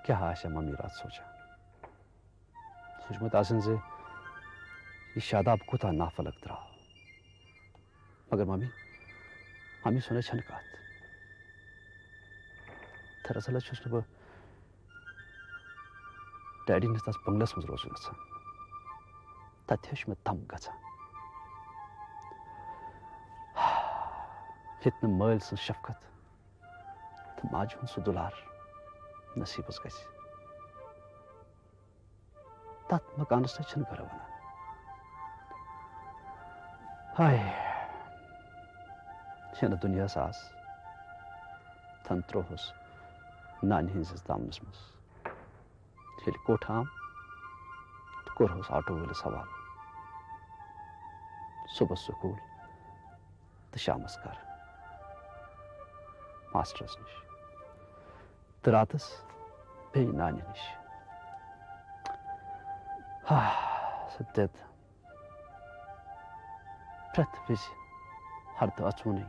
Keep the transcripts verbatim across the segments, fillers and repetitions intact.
کیٛاہ آسہِ ہا ممی راتھ سونٛچان؟ سوٗنٛچمُت آسن زِ یہِ شاداب کوٗتاہ نافلک درٛاو۔ مگر ممی، ممی سۄنٕے چھَنہٕ کَتھ۔ دراصل حظ چھُس نہٕ بہٕ ڈیڈی نِس تَس بنگلَس منٛز روزُن یَژھان۔ تَتہِ ہیوٚچھ مےٚ دَم گژھان۔ ییٚتہِ نہٕ مٲلۍ سٕنٛز شفقت تہٕ ماجہِ ہُنٛد سُہ دُلار نصیٖبَس گژھِ۔ تَتھ مکانَس نہ چھِنہٕ گَرٕ وَنان۔ ہاے، چھِنہٕ دُنیاہَس آس۔ تھَن ترٛووہَس نانہِ ہٕنٛدِس دامنَس منٛز۔ ییٚلہِ کوٚٹھ آم تہٕ کوٚرہَس آٹو وٲلِس حوالہٕ۔ صُبحَس سکوٗل تہٕ شامَس گَرٕ۔ ماسٹرَس نِش۔ تہٕ راتَس بیٚیہِ نانہِ نِش۔ ہا، سُہ دٮ۪د۔ پرٛٮ۪تھ وِزِ ہردٕ اَژوُنٕے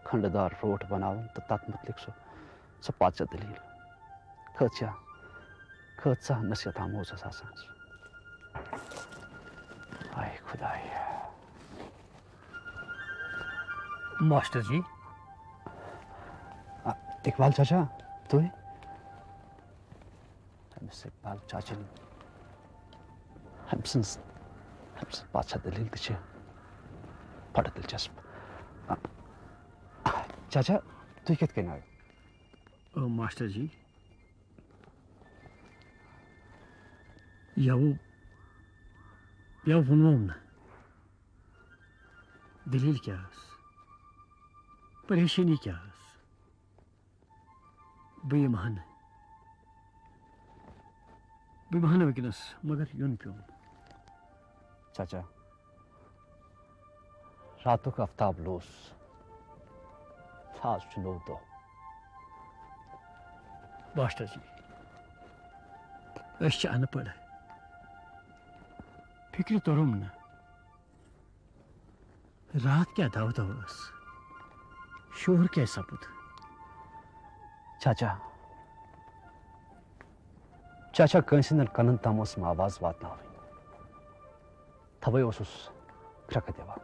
کھنٛڈٕ دار روٹ بَناوُن تہٕ تَتھ مُتعلِق سُہ، سۄ پادشاہ دٔلیٖل۔ کۭژاہ، کۭژاہ نصیحت آموز ٲس آسان سُہ۔ آے خۄدایا۔ ماسٹر جی۔ آ، اقبال چاچا، تُہۍ؟ أمِس اقبال چاچن، أمۍ سٕنٛز، أمۍ سٕنٛز پادشاہ دٔلیٖل تہِ چھِ بڑٕ دلچسپ۔ آ، چاچا، تُہۍ کِتھ کٔنۍ آیِو؟ او ماسٹر جی، یَوٕ، یَوٕ ووٚنمو نہٕ۔ دٔلیٖل کیٛاہ ٲس؟ پریشٲنی کیٛاہ ٲس؟ بہٕ یِمہٕ ہا نہٕ۔ بہٕ یِمہٕ ہا نہٕ وٕنکیٚنَس، مگر یُن پیوٚم۔ چاچا، راتُک آفتاب لوس۔ آز چھُ نوٚو دۄہ۔ ماسٹر جی، أسۍ چھِ اَنہٕ پڑھ۔ فِکرِ توٚرُم نہٕ۔ راتھ کیٛاہ دَو دَو ٲس؟ شور کیٛازِ سَپُد؟ چاچا، چاچا، کٲنٛسہِ ہٕنٛدٮ۪ن کَنَن تام ٲسٕم آواز واتناوٕنۍ۔ تَوَے اوسُس کرٛٮ۪کہٕ دِوان۔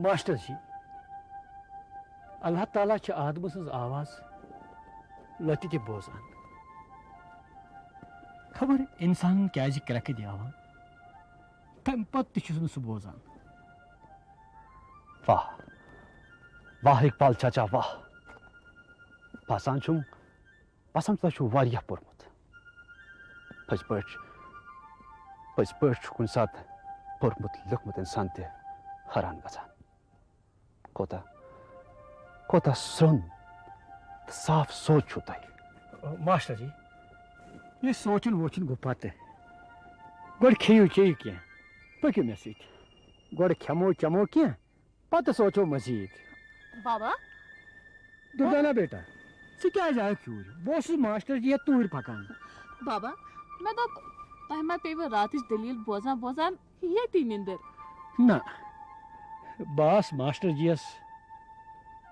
ماسٹر جی، اللہ تعالیٰ چھُ آدمہٕ سٕنٛز آواز لَتہِ تہِ بوزان۔ خبر اِنسانَن کیٛازِ کرٛٮ۪کہٕ دیاوان؟ تَمہِ پَتہٕ تہِ چھُس نہٕ سُہ بوزان۔ واہ، واہ اقبال چاچا، واہ۔ باسان چھُم، باسان تۄہہِ چھُو واریاہ پوٚرمُت۔ پٔزۍ پٲٹھۍ، پٔزۍ پٲٹھۍ چھُ کُنہِ ساتہٕ پوٚرمُت لیوٚکھمُت اِنسان تہِ حٲران گژھان۔ کوتاہ، کوتاہ سرٛوٚن تہٕ صاف سونٛچ چھُو تۄہہِ۔ ماسٹر جی، یہِ سونٛچُن وونٛچُن گوٚو پتہٕ۔ گۄڈٕ کھیٚیِو چیٚیِو کینٛہہ، پٔکِو مےٚ سۭتۍ۔ گۄڈٕ کھٮ۪مو چٮ۪مو کینٛہہ، پتہٕ سونٛچو مزیٖد۔ بابا۔ دُردانا بیٹا، ژٕ کیٛازِ آیکھ یوٗرۍ؟ بہٕ اوسُس ماسٹر جی یَتھ توٗرۍ پکان۔ بابا، مےٚ دوٚپ، تۄہہِ ما پیٚیوٕ راتٕچ دٔلیٖل بوزان بوزان ییٚتی نِندٕر؟ نہ، بہٕ آس ماسٹر جی یَس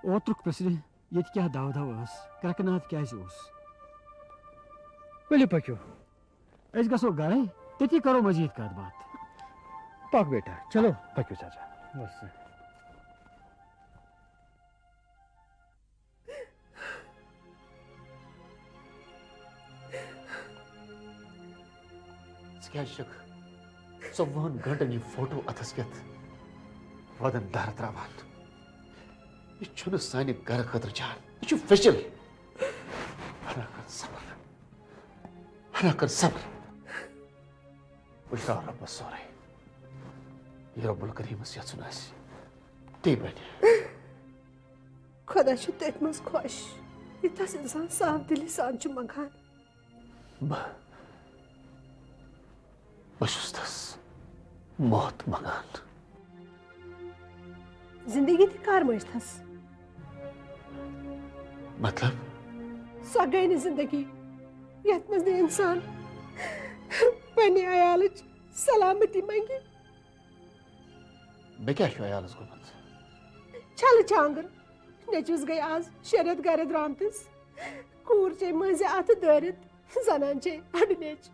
اوترُک پرٛژھنہِ، ییٚتہِ کیٛاہ دَو دَو ٲس، کرٛٮ۪کہٕ ناد کیٛازِ اوس؟ ؤلِو پٔکِو، أسۍ گژھو گرے، تٔتی کرو مزید کتھ باتھ۔ پکھ بیٹا، چلو۔ پٔکِو چاچا۔ بس۔ ژٕ کیٛازِ چھکھ ژۄوُہن گنٹن یہِ فوٹو اتھس کٮ۪تھ وۄدن دارٕ تراوان؟ یہِ چھُنہٕ سانہِ گرٕ خٲطرٕ جان، یہِ چھُ فِشل۔ ہنا کر صبر، ہنا کر صبر۔ وٕچھ راو رۄبس سورُے۔ یہِ رۄب الکریٖمس یژھُن آسہِ، تی بنہِ۔ خۄدا چھُ تٔتھۍ منٛز خۄش، یہِ تس انسان صاف دلی سان چھُ منٛگان۔ بہٕ، بہٕ چھُس تس موت منٛگان۔ زندگی تہِ کر مٔنٛزۍ تھس؟ مطلب؟ سۄ گٔے نہٕ زندگی، یتھ منٛز نہٕ انسان پننہِ عیالٕچ سلامتی منگہِ۔ مےٚ کیٛاہ چھُ عیالس گوٚمُت؟ چھلہٕ چھانٛگُر۔ نیٚچوِس گٔے آز شےٚ رٮ۪تھ گرِ درٛامتِس۔ کوٗر چھے مٔنٛزِ اَتھٕ دٲرِتھ، زنان چھے اَڈٕ نیٚچ۔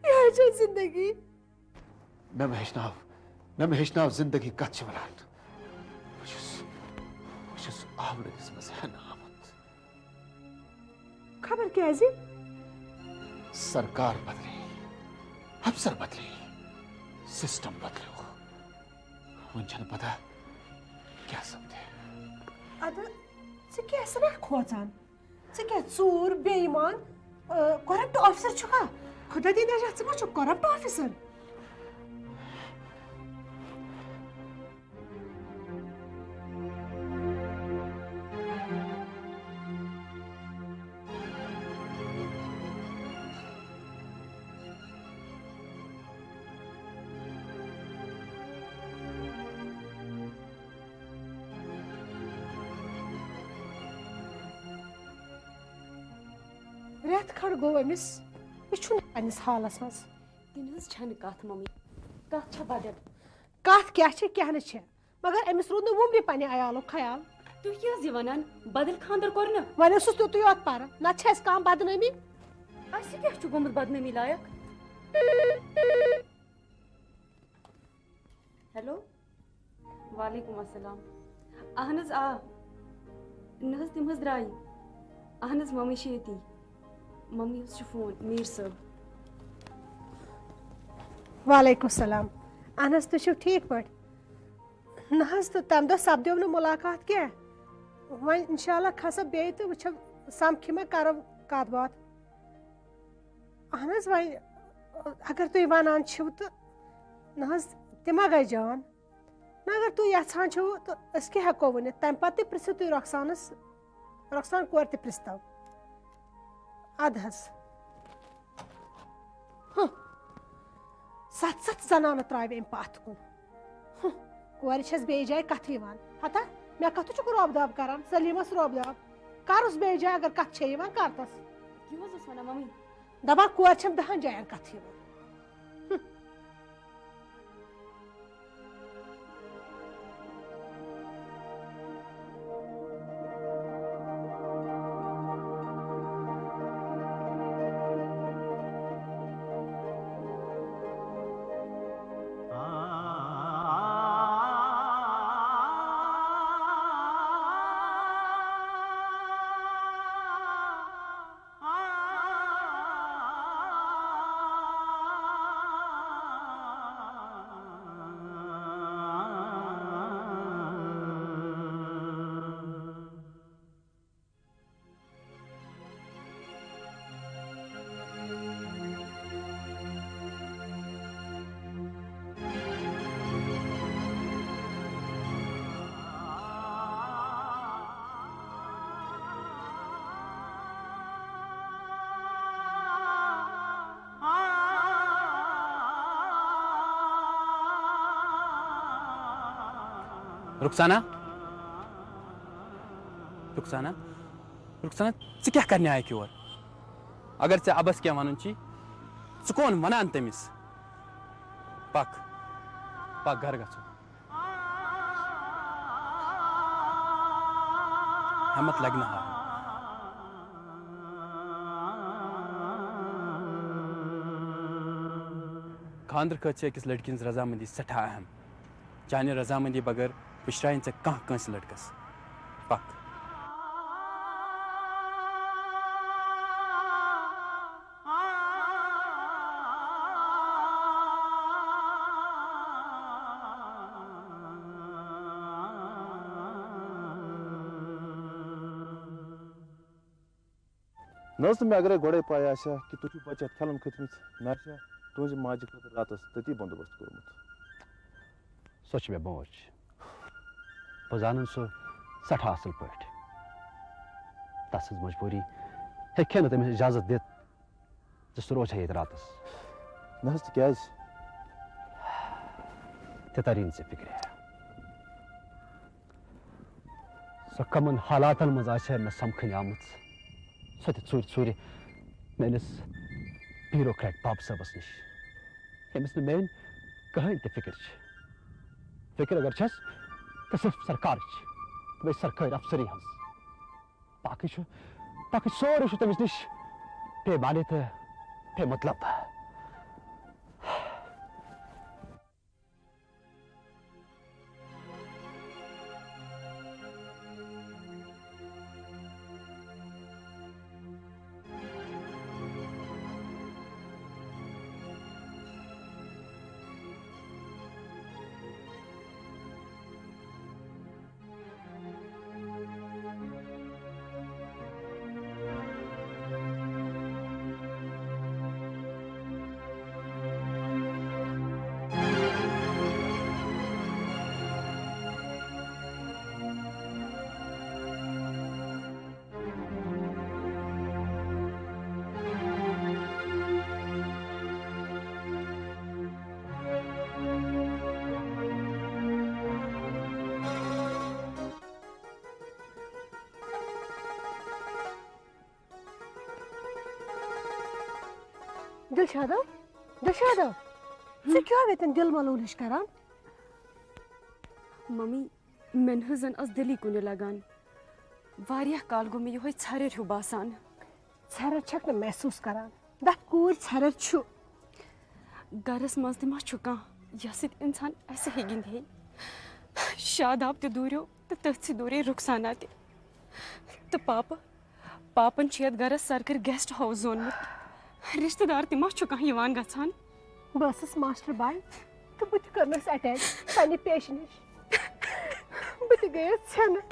یِہے چھے زندگی۔ مےٚ مہ ہیٚچھناو، مےٚ مہ ہیٚچھناو زندگی کتھ چھِ ونان۔ بہٕ چھُس، بہٕ چھُس آورٲنِس منٛز ہٮ۪نہٕ آمُت۔ خبر کیازِ؟ سرکار بدلے، افسر بدلے، سسٹم بدلیو۔ وۄنۍ چھنہٕ پتہ کیٛاہ سپدِ۔ ادٕ ژٕ کیٛاہ چھکھ کھوژان؟ ژٕ کیٛاہ ژوٗر، بے ایمان، آ، corrupt officer چھُکھا؟ خدا دی نجات، ژٕ ما چھُکھ corrupt officer؟ رٮ۪تھ کھنٛڈ گوٚو أمِس، یہِ چھُنہٕ پننِس حالس منٛز۔ تہِ نہٕ حظ چھَنہٕ کَتھ، مٔمی۔ کَتھ چھےٚ بدل۔ کَتھ کیٛاہ چھِ، کیٛاہ نہٕ چھِ، مگر أمِس روٗد نہٕ وُمرِ پننہِ عیالُک خیال۔ تُہۍ کیٛاہ حظ یہِ وَنان؟ بدل خانٛدر کوٚر نہٕ؟ وۄنۍ اوسُس تیُتُے یوت پَرٕ، نَتہٕ چھِ اَسہِ کانٛہہ بدنٲمی۔ اَسہِ کیٛاہ چھُ گوٚمُت بدنٲمی لایق؟ ہیلو۔ وعلیکم السلام۔ اہن حظ، آ۔ نہ حظ، تِم حظ درٛایہِ۔ اہن حظ، ممی چھِ ییٚتی۔ ممی حظ چھِ فون، میٖر صٲب۔ وعلیکم السلام۔ اہن حظ، تُہۍ چھِو ٹھیٖک پٲٹھۍ؟ نہ حظ، تہٕ تَمہِ دۄہ سپدیو نہٕ مُلاقات کینٛہہ۔ وۄنۍ انشاءاللہ کھسو بیٚیہِ تہٕ وٕچھو، سمکھِ مےٚ، کرو کتھ باتھ۔ اہن حظ، وۄنۍ اگر تُہۍ ونان چھِو تہٕ نہ حظ، تہِ ما گٔے جان؟ نہ، اگر تُہۍ یژھان چھِو تہٕ أسۍ کیٛاہ ہٮ۪کو ؤنِتھ؟ تَمہِ پتہٕ تہِ پرٛژھِو تُہۍ رۄخسانس، رۄخسان کورِ تہِ پرٛژھتو۔ اَدٕ حظ۔ ہُہ۔ ستھ ستھ زنانہٕ ترٛاوِ أمۍ پتھ کُن۔ ہُہ۔ کورِ چھَس بیٚیہِ جایہِ کتھٕ یِوان۔ ہتا، مےٚ کتھٕ چھُکھ رۄب داب کران؟ سلیمس رۄب داب۔ کرُس بیٚیہِ جایہِ، اگر کتھ چھےٚ یِوان، کر تس۔ یہِ حظ اوس ونان ممی۔ دپان، کورِ چھَم دہن جاین کتھٕ یِوان۔ ہُہ۔ رخسانہ، رخسانہ، رخسانہ، ژٕ کیٛاہ کرنہِ آیکھ یور؟ اگر ژےٚ ابس کینٛہہ ونُن چھی، ژٕ کون ونان تٔمِس؟ پکھ، پکھ گرٕ گژھو۔ ہمت لگہِ نہٕ ہارٕنۍ۔ خانٛدرٕ خٲطرٕ چھِ أکِس لڑکی ہٕنٛز رضامندی سٮ۪ٹھاہ اہم۔ چانہِ رضامندی بغٲر پُشراوِ نہٕ ژےٚ کانٛہہ کٲنٛسہِ لڑکس۔ پکھ۔ نہ حظ، تہٕ مےٚ اگرے گۄڈے پَے آسہِ ہا کہِ تُہۍ چھِو بَچہِ اَتھ کھٮ۪لَن کھٔتۍمٕتۍ، مےٚ آسہِ ہا تُہٕنٛزِ ماجہِ خٲطرٕ راتَس تٔتی بندوبست کوٚرمُت۔ سۄ چھِ مےٚ موج۔ بہٕ زانَن سُہ سٮ۪ٹھاہ اَصٕل پٲٹھۍ۔ تَس ہٕنٛز مجبوٗری ہیٚکہِ ہے نہٕ تٔمِس اِجازت دِتھ زِ سُہ روزِ ہے ییٚتہِ راتَس۔ نہ حظ، تِکیٛازِ؟ تہِ تَری نہٕ ژےٚ فِکرِ۔ سۄ کمن حالاتن منٛز آسہِ ہے مےٚ سمکھٕنۍ آمٕژ، سۄ تہِ ژوٗرِ ژوٗرِ میٲنِس بیوروکریٹ باب صٲبس نِش، ییٚمِس نہٕ میٲنۍ کٕہٕنۍ تہِ فِکر چھِ۔ فِکر اگر چھس، تہٕ صرف سرکارٕچ، تہٕ بیٚیہِ سرکٲرۍ افسری ہٕنٛز۔ باقٕے چھُ، باقٕے سورُے چھُ تٔمِس نِش بے معنی تہٕ بے مطلب۔ دلشادہ، دلشادہ، ژٕ کیٛاہ ییٚتٮ۪ن دِل ملوٗل ہِش کران؟ ممی، مےٚ نہٕ حظ زن ٲس دِلٕے کُنہِ لگان۔ واریاہ کال گوٚو مےٚ یِہوٚے ژھرٮ۪ر ہیوٗ باسان۔ ژھرٮ۪ر چھکھ نہٕ محسوٗس کران۔ دَپ کوٗرۍ ژھرٮ۪ر چھُ۔ گرس منٛز تہِ ما چھُ کانٛہہ یس سۭتۍ انسان اسہِ ہے گِنٛدِ ہے؟ شاداب تہِ دوٗریو تہٕ تٔتھۍ سۭتۍ دوٗرے رخسانہ تہِ۔ تہٕ پاپہٕ، پاپن چھُ یتھ گرس سرکٲرۍ گیسٹ ہاوُس زونمُت۔ رشتہٕ دار تہِ ما چھُ کانٛہہ یِوان گژھان؟ بہٕ ٲسٕس ماسٹر باے تہٕ بہٕ تہِ کٔرنَس اٹینڈ پننہِ پیشہِ نِش۔ بہٕ تہِ گٔیَس ژھٮ۪نہٕ۔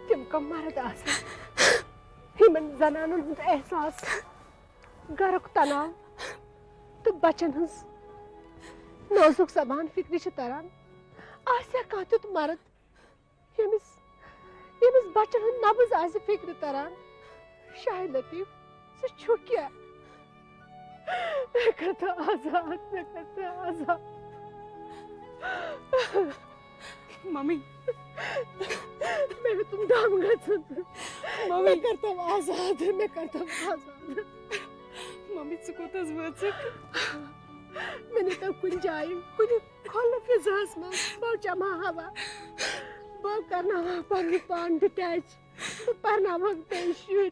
تِم کم مرد آسن، یِمن زنانن ہُنٛد احساس، گرُک تناو تہٕ بچن ہٕنٛز نازُک زبان فکرِ چھِ تران؟ آسیا کانٛہہ تیُتھ مرد، ییٚمِس، ییٚمِس بچن ہُنٛد نبض آسہِ فکرِ تران؟ شاہد لطیف، ژٕ چھُکھ کیٛاہ؟ مےٚ کر تہٕ آزاد، مےٚ کر تہٕ آزاد۔ ممی۔ مےٚ ہیوٚتُن دم گژھُن۔ ممی۔ مےٚ کر تہٕ آزاد، مےٚ کر تہٕ آزاد۔ ممی، ژٕ کوٚت حظ وٲژٕکھ؟ مےٚ نیٖتو کُنہِ جایہِ، کُنہِ کھۄلہٕ فضاہس منٛز، بہٕ چمہٕ ہا ہوا، بہٕ کرناوہا پنُن پان ڈِٹیچ، بہٕ پرناوہکھ بیٚیہِ شُرۍ۔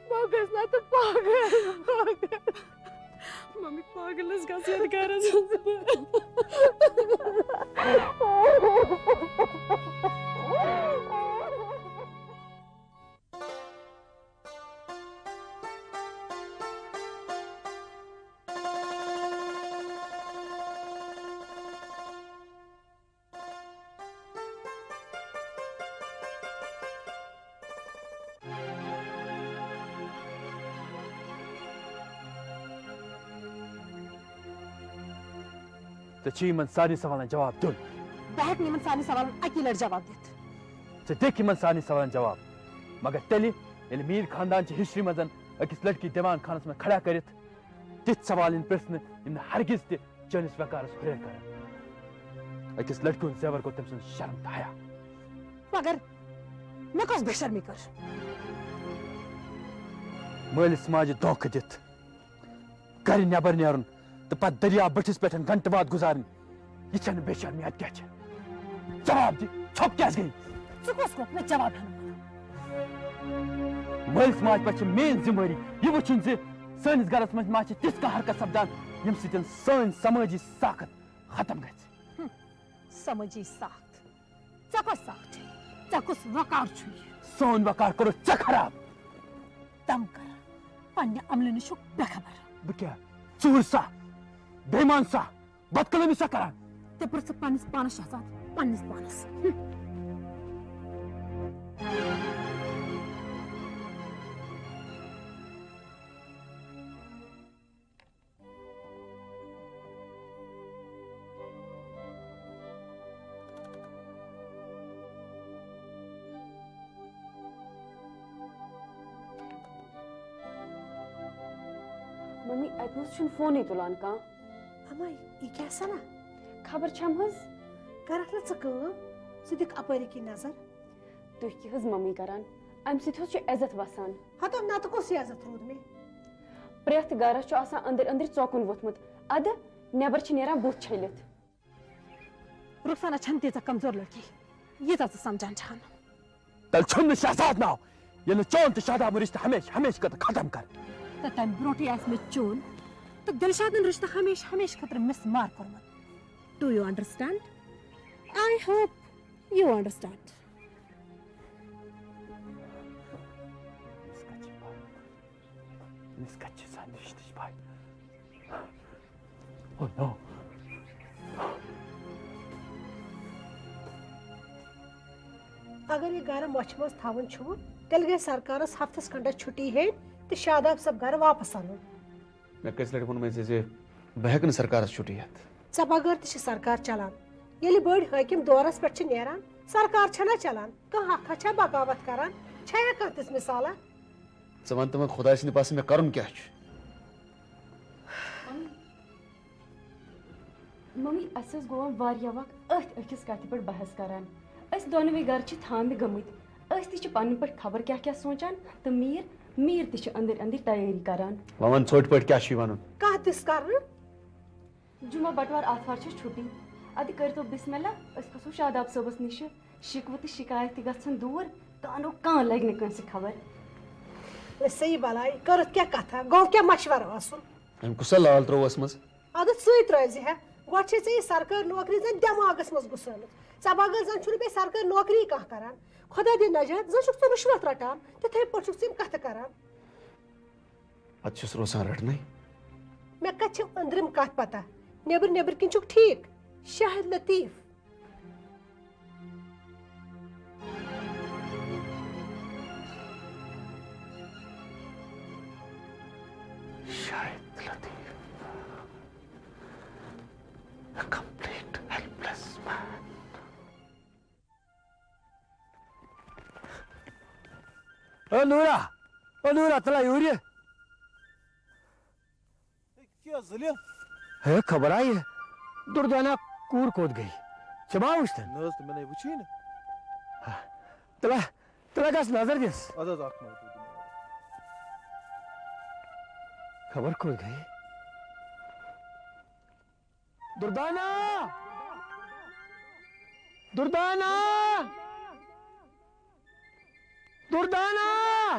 بہٕ گٔیَس نَتہٕ پاگل، پاگل۔ ممی، پاگل حظ گژھ یَتھ گَرَس منٛز بہٕ۔ ژےٚ چھُے یِمن سارنٕے سوالن جواب دیُن۔ بہٕ ہٮ۪کہٕ نہٕ یِمن سارنٕے سوالن اکی لٹہِ جواب دِتھ۔ ژٕ دِکھ یِمن سارنٕے سوالن جواب، مگر تیٚلہِ ییٚلہِ میٖر خاندان چہِ ہسٹری منٛز أکِس لڑکی دیوان خانس منٛز کھڑا کٔرِتھ تِتھۍ سوال یِن پرژھنہٕ یِم نہٕ ہرگز تہِ چٲنِس وقارس ہُرٮ۪ر کرن۔ أکِس لڑکی ہُنٛد زیور گوٚو تٔمۍ سٕنٛز شرم تہٕ حیا۔ مگر مےٚ کۄس بے شرمی کٔر؟ مٲلِس ماجہِ دھوکہٕ دِتھ گرِ نٮ۪بر نیرُن تہٕ پتہٕ دٔریاو بٔٹھِس پٮ۪ٹھ گھنٹہٕ واد گُزارٕنۍ، یہِ چھَنہٕ بے شرمی، اَتہِ کیٛاہ چھِ؟ جواب دِ، ژھۄپ کیٛازِ گٔے؟ ژٕ کۄس کۄس مےٚ جواب ہٮ۪نہٕ وَنان؟ مٲلِس ماجہِ پٮ۪ٹھ چھِ میٛٲنۍ ذمہٕ وٲری یہِ وٕچھُن زِ سٲنِس گرس منٛز ما چھِ تِژھ کانٛہہ حرکت سپدان، ییٚمہِ سۭتۍ سٲنۍ سمٲجی ساخت ختم گژھِ۔ ہم، سمٲجی ساخت؟ ژےٚ کۄس ساخت چھے؟ ژےٚ کُس وقار چھُے؟ سون وقار کوٚرُتھ ژےٚ خراب۔ دم کر، پننہِ عملہٕ نِش چھُکھ بے خبر۔ بہٕ کیٛاہ؟ ژوٗر سا؟ بے ایمان سا؟ بدکلٲمی سا کران؟ ژےٚ پرٛژھ ژٕ پننِس پانس شہزاد، پننِس پانس۔ ممی، اتہِ نہ حظ چھُنہٕ فونٕے تُلان کانٛہہ۔ اما، یہِ کیٛاہ سنا؟ خبر چھم حظ۔ کرکھ نہ ژٕ کٲم، ژٕ دِکھ اپٲرۍ کِنۍ نظر۔ تُہۍ کیٛاہ حظ ممی کران؟ امہِ سۭتۍ حظ چھُ عزت وسان۔ ہتو نتہٕ کُس عزت روٗد مےٚ؟ پرٛٮ۪تھ گرس چھُ آسان أنٛدرۍ أنٛدرۍ ژۄکُن ووٚتھمُت، ادٕ نٮ۪بر چھِ نیران بُتھ چھٔلِتھ۔ رخسانہ چھَنہٕ تیٖژاہ کمزور لڑکی، ییٖژاہ ژٕ سمجھان چھَکھ۔ تیٚلہِ چھُم نہٕ شہزاد ناو، ییٚلہِ نہٕ چون تہٕ شادابُن رشتہٕ ہمیشہٕ ہمیشہٕ خٲطرٕ ختم کر۔ تہٕ تَمہِ برونٛٹھٕے آسہِ مےٚ چون تہٕ دِلشادُن رشتہٕ ہمیشہٕ ہمیشہٕ خٲطرٕ مِس مار کوٚرمُت۔ Do you understand? I hope you understand. أمِس کَتہِ چھِ پَے؟ أمِس کَتہِ چھِ سۄ رِشتٕچ پَے؟ Oh no. اگر یہِ گرٕ مۄچھِ منٛز تھاوُن چھُ، تیٚلہِ گژھِ سرکارس ہفتس کھنڈس چھُٹی ہیٚنۍ تہٕ شاداب صٲب گرٕ واپس انُن۔ مےٚ کٔژِ لٹہِ ووٚنمَے ژےٚ زِ بہٕ ہٮ۪کہٕ نہٕ سرکارس چھُٹی ہٮ۪تھ۔ ژےٚ بغٲر تہِ چھِ سرکار چلان۔ ییٚلہِ بٔڑۍ حٲکِم دورس پٮ۪ٹھ چھِ نیران، سرکار چھَنا چلان؟ کانٛہہ اکھا چھا بغاوت کران؟ چھےٚ کانٛہہ تِژھ مثالا؟ ژٕ وَن تہٕ وۄنۍ خۄداے سٕنٛدِ پاسہٕ مےٚ کرُن کیٛاہ چھُ؟ ممی، اَسہِ حظ گوٚو وۄنۍ واریاہ وقت أتھۍ أکِس کَتھِ پٮ۪ٹھ بحث کران۔ أسۍ دۄنوَے گرٕ چھِ تھامہِ گٔمٕتۍ۔ أسۍ تہِ چھِ پنٕنۍ پٲٹھۍ خبر کیٛاہ کیٛاہ سونٛچان تہٕ میٖر، میٖر تہِ چھِ أنٛدٕرۍ أنٛدٕرۍ تیٲری کران۔ وۄنۍ وَن ژھوٚٹۍ پٲٹھۍ کیٛاہ چھُے وَنُن؟ کَتھ دِژ کرنہٕ؟ جمعہ، بٹوار، آتھوار چھِ چھُٹی۔ اَدٕ کٔرۍتو بسم اللہ، أسۍ کھسو شاداب صٲبَس نِشہِ۔ شِکوٕ تہٕ شِکایت تہِ گژھن دوٗر، کانُک کانٛہہ لگہِ نہٕ کٲنٛسہِ خبر۔ ہے، صحیح بلاے، کٔرٕتھ کیٛاہ کتھا؟ گوٚو کیٛاہ مشورٕ اوسُن؟ أمۍ کُس سا لال ترٛوو ٲسمٕژ؟ اَدٕ ژٕے ترٛٲوزِ ہا۔ گۄڈٕ چھے ژےٚ یہِ سرکٲرۍ نوکری زن دٮ۪ماغس منٛز گُسٲمٕژ۔ ژےٚ بغٲر زن چھُنہٕ بیٚیہِ سرکٲرۍ نوکری کانٛہہ کران۔ خۄدا دِیِن نجات، زن چھُکھ ژٕ رُشوت رٹان، تِتھے پٲٹھۍ چھُکھ ژٕ یِم کتھٕ کران۔ پتہٕ چھُس روزان رٹنَے۔ مےٚ کتہِ چھِ أنٛدرِم کتھ پتہ؟ نیٚبٕرۍ نیٚبٕرۍ کِنۍ چھُکھ ٹھیٖک؟ شاہد لطیف۔ شاہد لطیف۔ A complete helpless man. او نورا، او نورا، تلا یوٗرۍ۔ ہے، کیٛاہ ذلیل؟ ہے، خبر آیہِ، دُردانا کوٗر کوٚت گٔے؟ ژےٚ ما وُچھ تٔمۍ؟ نہ حظ، تہٕ مےٚ نے وُچھٕے نہٕ۔ تلا، تلا گژھ نظر دِس۔ اَدٕ حظ، اَکھ منٹ۔ خبر کوٚت گٔے؟ دُردانا! دُردانا! دُردانا!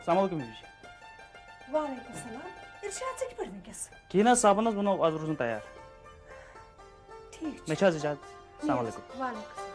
السلام علیکم بیبی جی۔ وعلیکم السلام۔ ارشاد، ژٕ کِتھ پٲٹھۍ وٕنکیٚس؟ کِہیٖنۍ نہ حظ، صابن حظ ووٚنُو آز روزُن تیار۔ ٹھیٖک چھُ۔ مےٚ چھِ حظ اِجازت۔ السلام علیکم۔ وعلیکم السلام۔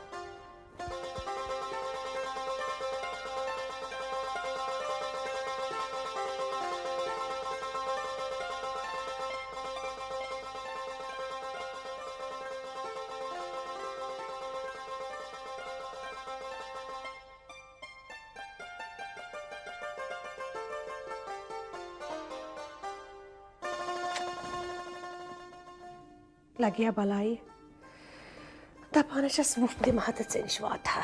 لگیا بلائی۔ دپان چھس وُپھ دِمہٕ ہا تہٕ ژےٚ نِش واتہٕ ہا۔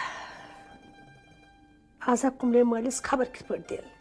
آز ہا کُملے مٲلِس خبر کِتھ پٲٹھۍ دِل۔